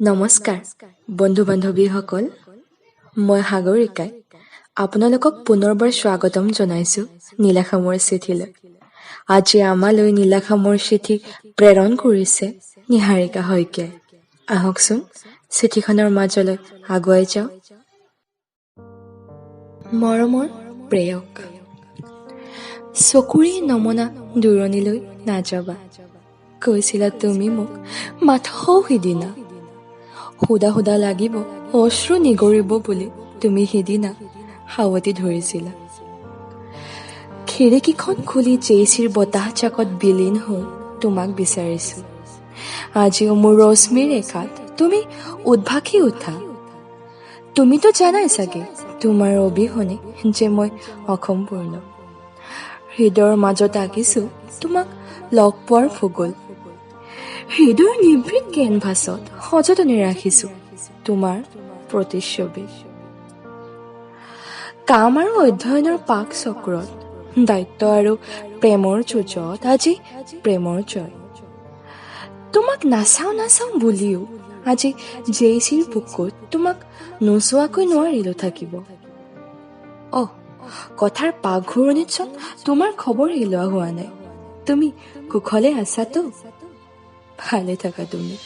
নমস্কাৰ বন্ধু বান্ধৱীসকল, মই সাগৰিকাই আপোনালোকক পুনৰবাৰ স্বাগতম জনাইছোঁ নীলাখামৰ চিঠিলৈ। আজি আমালৈ নীলাখামৰ চিঠি প্ৰেৰণ কৰিছে নিহাৰিকা শইকীয়াই। আহকচোন, চিঠিখনৰ মাজলৈ আগুৱাই যাওঁ। মৰমৰ প্ৰেয়ক, চকুৰে নমনা দূৰণিলৈ নাযাবা কৈছিলা তুমি মোক মাথো সৌ সিদিনা। সুদা সুদা লাগিব, অশ্ৰু নিগৰিব বুলি তুমি সিদিনা সাৱটি ধৰিছিলা। খিৰিকীখন খুলি জেইচিৰ বতাহজাকত বিলীন হৈ তোমাক বিচাৰিছো। আজিও মোৰ ৰশ্মিৰ ৰেখাত তুমি উদ্ভাসি উঠা। তুমিতো জানাই চাগে, তোমাৰ অবিহনে যে মই অসম্পূৰ্ণ। হৃদয়ৰ মাজত আঁকিছো তোমাক লগ পোৱাৰ ভূগোল। হৃদয়ৰ নিভৃত কেনভাছত সযতনে ৰাখিছো তোমাৰ প্ৰতিচ্ছবি। কাম আৰু অধ্যয়নৰ পাক চক্ৰত, দায়িত্ব আৰু প্ৰেমৰ যুঁজত আজি প্ৰেমৰ জয়। তোমাক নাচাওঁ নাচাওঁ বুলিও আজি জেইচিৰ বুকুত তোমাক নোচোৱাকৈ নোৱাৰিলো থাকিব। অহ, কথাৰ পাকঘূৰণিতচোন তোমাৰ খবৰেই লোৱা হোৱা নাই। তুমি কুশলে আছাতো? ভালে থাকা তুমি।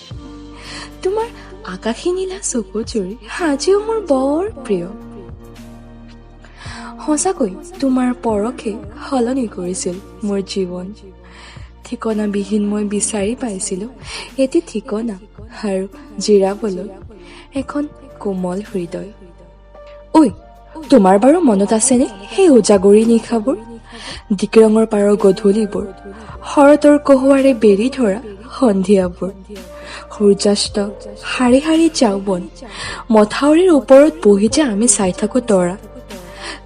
তোমাৰ আকাশী নীলা চকুযুৰি আজিও মোৰ বৰ প্ৰিয়। সঁচাকৈ তোমাৰ পৰশে সলনি কৰিছিল মোৰ জীৱন। ঠিকনাবিহীন মই বিচাৰি পাইছিলো এটি ঠিকনা আৰু জিৰাবলৈ এখন কোমল হৃদয়। ঐ, তোমাৰ বাৰু মনত আছেনে সেই উজাগৰী নিশাবোৰ, ডিক্ৰঙৰ পাৰৰ গধূলিবোৰ, শৰতৰ কহুৱাৰে বেৰি ধৰা সন্ধিয়াবোৰ, সূৰ্যাস্ত, শাৰী শাৰী জাওবন মথাউৰিৰ ওপৰত বহি যে আমি চাই থাকো তৰা,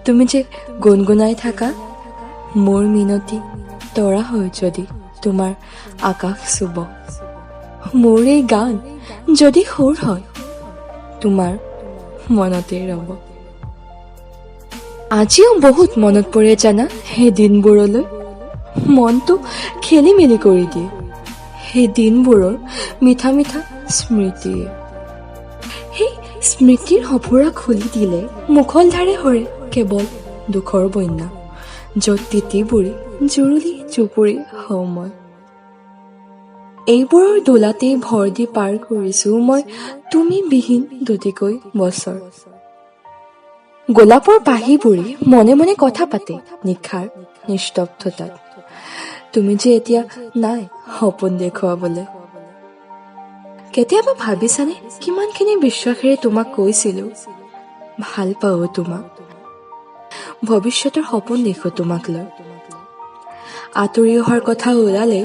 তুমি যে গুণগুণাই থাকা, মোৰ মিনতি তৰা হৈ যদি তোমাৰ আকাশ চুব, মোৰ এই গান যদি সুৰ হয় তোমাৰ মনতেই ৰ'ব। আজিও বহুত মনত পৰে জানা সেই দিনবোৰলৈ। মনটো খেলি মেলি কৰি দিয়ে সেই দিনবোৰৰ মিঠা মিঠা স্মৃতিয়ে। সেই স্মৃতিৰ সঁফুৰা খুলি দিলে মুষলধাৰে সৰে কেৱল দুখৰ বন্যা, য'ত তিতি বুৰি জুৰুলি জুপুৰি হওঁ মই। এইবোৰৰ দোলাতেই ভৰ দি পাৰ কৰিছো মই তুমি বিহীন দুটিকৈ বছৰ। গোলাপৰ পাহিবোৰে মনে মনে কথা পাতে নিশাৰ নিস্তব্ধতাত। তুমি যে এতিয়া নাই সপোন দেখুৱাবলৈ। কেতিয়াবা ভাবিছানে কিমানখিনি বিশ্বাসেৰে তোমাক কৈছিলো, ভাল পাওঁ তোমাক, ভৱিষ্যতৰ সপোন দেখো তোমাক লৈ। আঁতৰি অহাৰ কথা ওলালে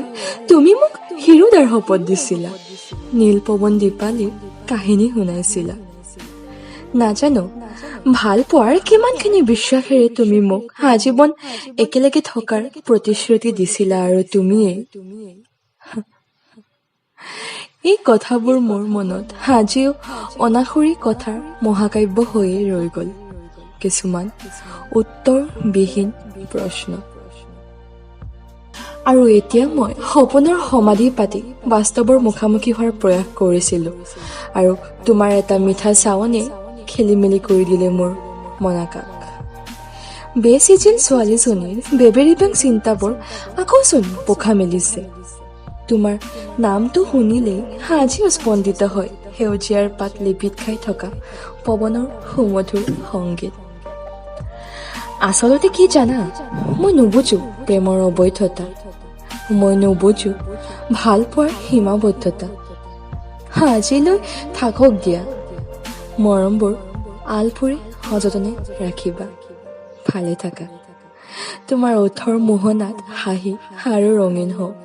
তুমি মোক হিৰোদাৰ শপত দিছিলা, নীলপৱন দীপালীৰ কাহিনী শুনাইছিলা। নাজানো ভাল পোৱাৰ কিমানখিনি বিশ্বাসেৰে তুমি মোক আজীৱন একেলগে থকাৰ প্ৰতিশ্ৰুতি দিছিলা। আৰু তুমিয়েই এই কথাবোৰ মোৰ মনত আজিও অনাসুৰি কথাৰ মহাকাব্য হৈয়ে ৰৈ গ'ল, কিছুমান উত্তৰবিহীন প্ৰশ্ন। আৰু এতিয়া মই সপোনৰ সমাধি পাতি বাস্তৱৰ মুখামুখি হোৱাৰ প্ৰয়াস কৰিছিলো আৰু তোমাৰ এটা মিঠা চাৱনিয়ে খেলি মেলি কৰি দিলে মোৰ মনাকাশ। বেচিজিল ছোৱালীজনীৰ বেবেৰিবাং চিন্তাবোৰ আকৌচোন পোখা মেলিছে। তোমাৰ নামটো শুনিলেই আজিও স্পন্দিত হয় সেউজীয়াৰ পাত লিপিত খাই থকা পৱনৰ সুমধুৰ সংগীত। আচলতে কি জানা, মই নুবুজো প্ৰেমৰ অবৈধতা, মই নুবুজো ভাল পোৱাৰ সীমাবদ্ধতা। আজিলৈ থাকক দিয়া, মৰমবোৰ আলফুৰে সযতনে ৰাখিবা। ভালে থাকা। তোমাৰ ওঁঠৰ মোহনাত হাঁহি আৰু ৰঙীন হওক।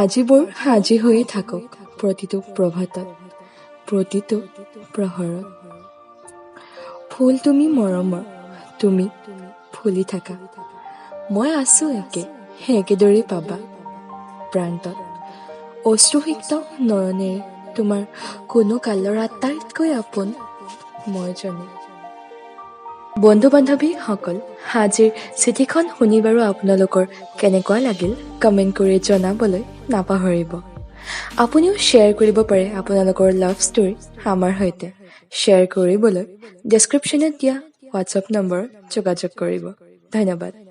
আজিবোৰ আজি হৈয়ে থাকক প্ৰতিটো প্ৰভাতত, প্ৰতিটো প্ৰহৰত। ফুল তুমি মৰমৰ, তুমি ফুলি থাকা। মই আছো একে একেদৰেই পাবা প্ৰান্তত অশ্ৰুসিক্ত নয়নেৰে তোমাৰ কোনো কালৰ আটাইতকৈ আপোন মই জনী। বন্ধু বান্ধৱীসকল, আজিৰ চিঠিখন শুনি বাৰু আপোনালোকৰ কেনেকুৱা লাগিল, কমেণ্ট কৰি জনাবলৈ নাপাহৰিব। আপুনিও শ্বেয়াৰ কৰিব পাৰে আপোনালোকৰ লাভ ষ্টৰী আমাৰ সৈতে। শ্বেয়াৰ কৰিবলৈ ডেছক্ৰিপশ্যনত দিয়া হোৱাটছআপ নম্বৰত যোগাযোগ কৰিব। ধন্যবাদ।